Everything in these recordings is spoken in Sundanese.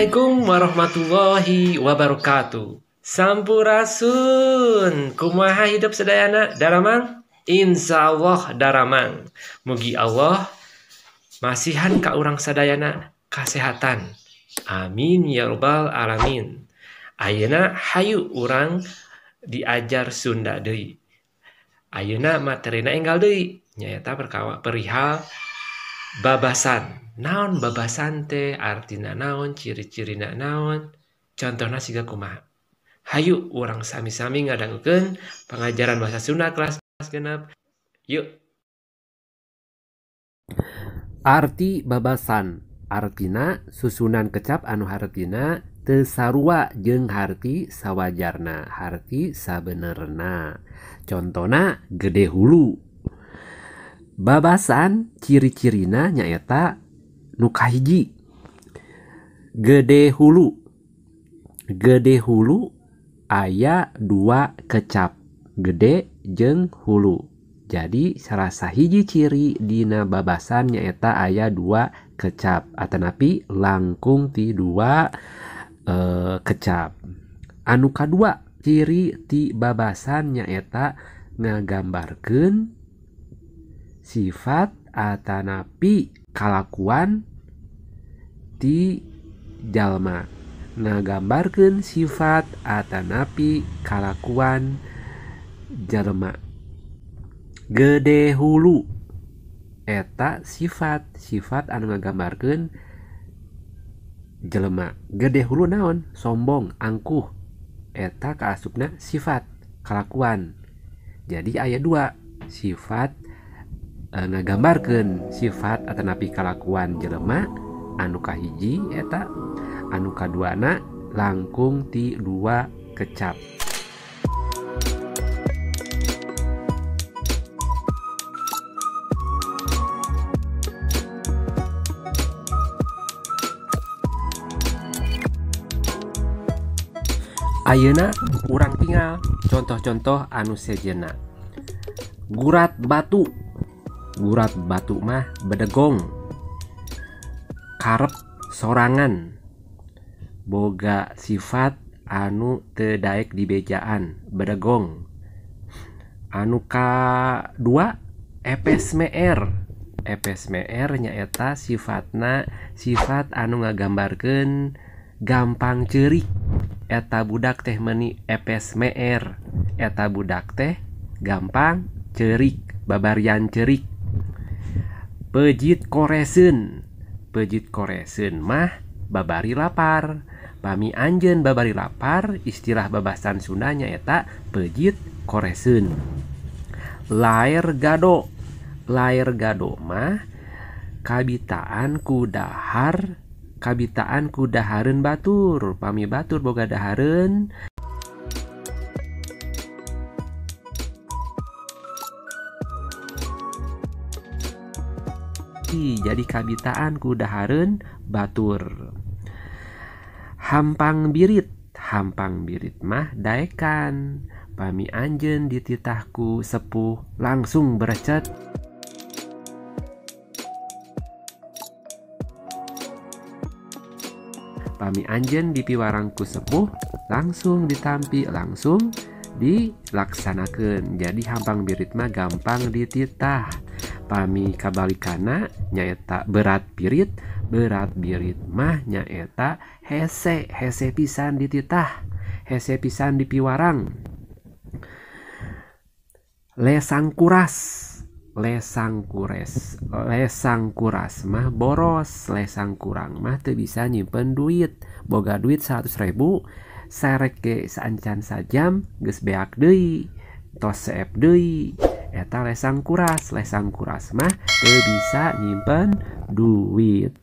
Assalamualaikum warahmatullahi wabarakatuh. Sampurasun. Kumaha hidup sadayana daramang? Insyaallah daramang. Mugi Allah masihan ka urang sadayana kasehatan. Amin ya rabbal alamin. Ayeuna hayu urang diajar Sunda deui. Ayeuna materina enggal deui nyaeta perkawa perihal babasan. Naon babasan teh, artina naon, ciri-cirina naon, contohna siga kumaha. Hayu urang sami-sami ngadangukeun pangajaran bahasa Sunda kelas 6. Yuk. Arti babasan artina susunan kecap anu hartina teu sarua jeung harti sawajarna, harti sabenerna. Contona gede hulu. Babasan ciri-cirina nyaeta nu kahiji gede hulu. Gede hulu aya dua kecap, gede jeung hulu. Jadi salah sahiji ciri dina babasan nyaeta aya dua kecap atanapi langkung ti dua kecap. Anu kadua ciri ti babasan nyaeta ngagambarkeun sifat atanapi kalakuan ti jalma. Ngagambarkeun sifat atanapi kalakuan jalma. Gede hulu eta sifat, sifat anu ngagambarkeun jelema. Gede hulu naon? Sombong, angkuh. Eta kaasupna sifat, kalakuan. Jadi aya dua sifat ngagambarkeun sifat atanapi kalakuan jelema. Anu kahiji eta, anu kaduana langkung ti dua kecap. Ayeuna urang tinggal contoh-contoh anu sejenna. Gurat batu. Gurat batu mah bedegong. Karep sorangan. Boga sifat anu teu daek dibejaan, bedegong. Anu kadua epes meer. Epes meer nyaeta sifatna sifat anu ngagambarkeun gampang ceurik. Eta budak teh meuni epes meer. Eta budak teh gampang ceurik, babarian ceurik. Pejit koreseun. Pejit koreseun mah babari lapar. Pami anjeun babari lapar, istilah babasan Sunda nyaeta pejit koreseun. Laer gado. Laer gado mah kabitaan ku dahar, kabitaan ku dahareun batur. Pami batur boga dahareun, jadi kabitaan ku dahareun batur. Hampang birit. Hampang birit mah daekan. Pami anjeun dititah ku sepuh langsung berecet. Pami anjeun dipiwarang ku sepuh langsung ditampi, langsung dilaksanakeun. Jadi hampang birit mah gampang dititah. Pami kabalikana nyaeta berat birit. Berat birit mah nyaeta hese, hese pisan dititah, hese pisan dipiwarang. Lesang kuras. Lesang kures, lesang kuras mah boros. Lesang kurang mah teu bisa nyimpen duit. Boga duit 100.000 sarek ge saacan sajam geus beak deui, tos seep deui. Eta lesang kuras. Lesang kuras mah teu bisa nyimpen duit.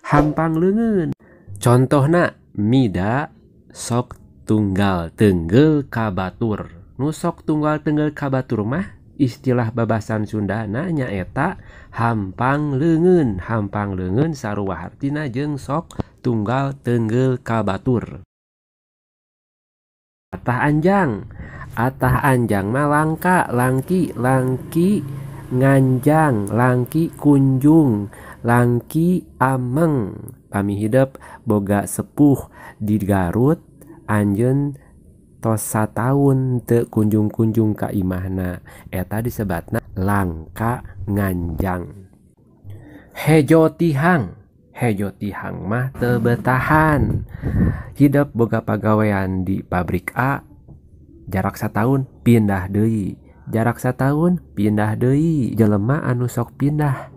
Hampang leungeun. Contohna mida sok tunggal tenggel ka batur. Nu sok tunggal tenggel ka batur mah istilah babasan Sundana nyaeta hampang leungeun. Hampang leungeun sarua hartina jeung sok tunggal tenggel ka batur. Atah anjang. Atah anjang mah langka, langki, langki nganjang, langki kunjung, langki ameng. Pami hidep boga sepuh di Garut, anjeun tos sataun teu kunjung-kunjung ka imahna, eta disebatna langka nganjang. Hejo tihang. Hejo tihang mah teu betahan. Hidep boga pagawean di pabrik A, jarak sataun pindah deui, jarak sataun pindah deui. Jelema anu sok pindah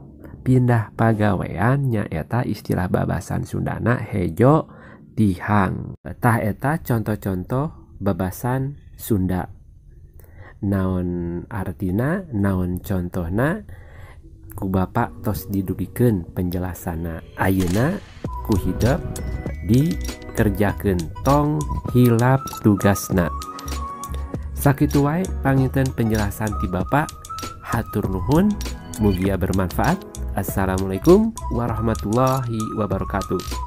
pindah pagawean nyaeta istilah babasan Sundana hejo tihang. Tah eta contoh-contoh babasan Sunda. Naon artina, naon contohna, ku Bapak tos didugikeun penjelasanna. Ayeuna ku hidep dikerjakeun, tong hilap tugasna. Sakitu wae panginten penjelasan ti Bapak. Hatur nuhun, mugia bermanfaat. Assalamualaikum warahmatullahi wabarakatuh.